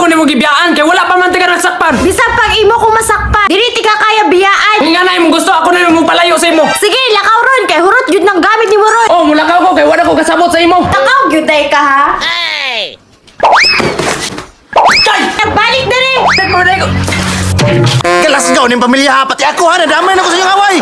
ko nimo gibiyaan kay wala pa man tika nagsakpan. Bisan pag imo ko masakpan, dili tika kaya biyaan. Nga na imong gusto, ako na mo palayo sa imo. Sige, lakaw ron kay hurot gyud ng gamit nimo ron. Oh, mulakaw ko kay wala ko kasabot sa imo. Lakaw gyud day ka ha. Kay! Balik diri. Kalasgaw ning pamilya ha, pati ako ha, nadamay na ko sa inyong away.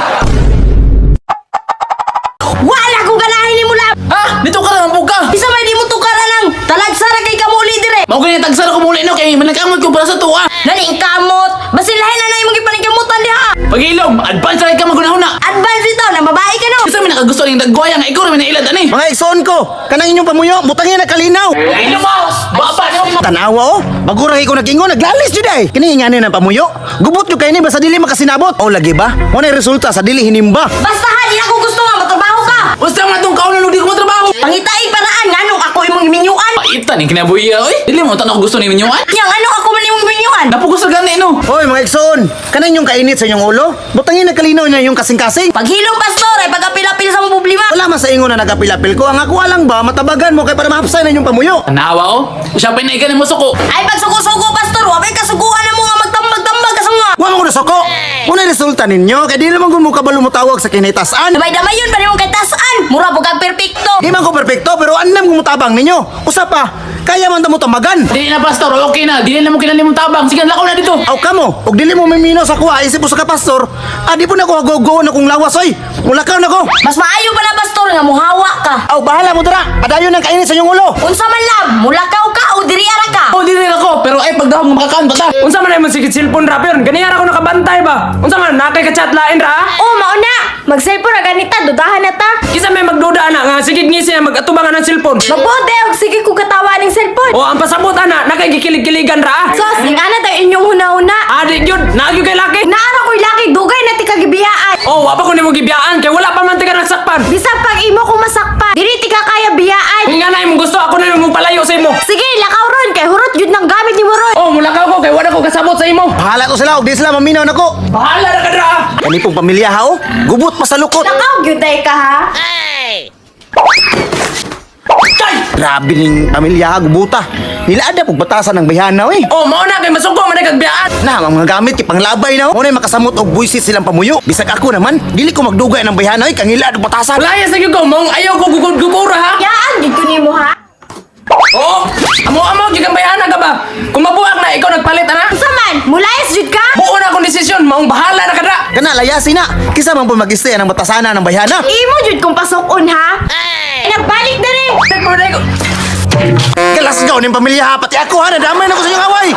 Wala ko ganahin nimo lab. Ha? Dito ka lang ka. Bisa may di mo tukara lang. Talagsa ra kay kamuli dire. Mao gani tagsa ra ko muli no kay managkamot ko para sa tuwa. Nani kamot. Basin lahi na na imong gipaningkamutan diha. Pagilom, advance ra ka magunahuna. Advance ito na babae ka no. Isa may nakagusto ning dagwaya nga ikaw ra may nailad ani. Mga igsoon ko, kanang inyong pamuyo, butangin na kalinaw. Pagilom mo. Baba ni mo. Tanawa oh, bago ra ko nagingon, naglalis jud ay. Kini ingani ng pamuyo. Gubot jud kay ni basta dili makasinabot. O lagi ba? Mo na resulta sa dili hinimba. Basta ha, di ako gusto nga matrabaho ka. Basta man tong kaunan di ko matrabaho. Pangitai paraan nganong ako imong iminyuan. Ita ni kinabuhi oy. Dili mo tan ako gusto ni minyuan. Yang ano ako man imong iminyuan. Napugos ra gani no. Hoy mga igsoon, kanang inyong kainit sa inyong ulo, butangin na kalinaw na yung kasing-kasing. Paghilom pastor ay pagapil-apil sa mong problema. Wala man sa ingon na nagapilapil ko, ang ako lang ba matabagan mo kay para mahapsay na inyong pamuyo. Tanawa oh. Siya pa na mo suko. Ay pagsuko-suko pastor, wa may kasuguan na mo nga magtambag-tambag ka sa mga. Wa man ko nasoko. Mo na resulta ninyo kay dili man gud mo kabalo motawag sa kinitasan. Damay-damay yun pa nimong kay tasan. Mura pug kag perpekto. Di man ko perpekto pero andam ko motabang ninyo. Usa pa, kaya man ta mo tamagan. Dili na pastor, okay na. Dili na mo kinahanglan mong tabang. Sige, lakaw na dito. Aw kamo, og dili mo mimino sa kuha isip mo sa ka pastor, adi po na ko hagogo na kong lawas oy. Mulakaw na ko. Mas maayo pa na pastor nga muhawa ka. Aw bahala mo dara. Padayon ang kainit sa inyong ulo. Unsa man lab, mulakaw ka o diri ara ka. Oh, dili na ko, pero ay pagdahom nga makakaan pa ta. Unsa man imong sigit cellphone ra pero ganiya ra ko nakabantay ba? Unsa man nakay ka chat lain ra? Ha? Oh, mauna. Mag-cellphone ra ganita, dudahan na ta. Kinsa may magduda ana nga sigig ngisi ang mag-atubangan ng cellphone. Mabuti og sige ko katawa ning cellphone. Oh, ang pasabot ana nakay gikilig-kiligan ra. Ah. Sos, ing ana tayo inyong huna-huna. Adi gyud, naa gyud kay laki. Naara ko'y laki, dugay na ti kagibiyaan. Oh, wa pa ko nimo gibiyaan kay wala pa man tika nagsakpan. Bisan pag imo ko masakpan, dili tika kaya biyaan. Nga na imong gusto, ako na mo palayo sa imo. Sige, lakaw ron kay hurot gyud ng gamit nimo ron. Oh, mulakaw ko kay wala ko kasabot sa imo. Bahala to sila og di sila maminaw nako. Bahala ra ka dra. Ah. Kani pong pamilya ha oh, gubot pa sa lukot. Lakaw gyud day ka ha. Kay! Grabe ning pamilya ha, gubuta. Nilaada pug batasan ng bayhana oy. Oh, mao na kay masuko man kag biyaan. Na, ang mga gamit kay panglabay na. oh. Mo na makasamot og buisit silang pamuyo. Bisag ako naman, dili ko magdugay ng bayhana oy, kangilad og batasan. Wala sa gyud ko, maong ayaw ko gugod-gugura ha. Yaan gyud ko nimo ha. Oo, amo-amo gyud ang bayhana ka ba? Kung mabuak na ikaw nagpalit ana. Unsa man, mulayas jud ka? Buo na akong desisyon, maong bahala na ka dra. Kana layasi na. Kisa man po mag-istay ang batasana ng bayhana. Imo jud kong pasokon ha. Nagbalik diri. Kalasgaw ning pamilya ha, pati ako ha, nadamay na ko sa inyong away.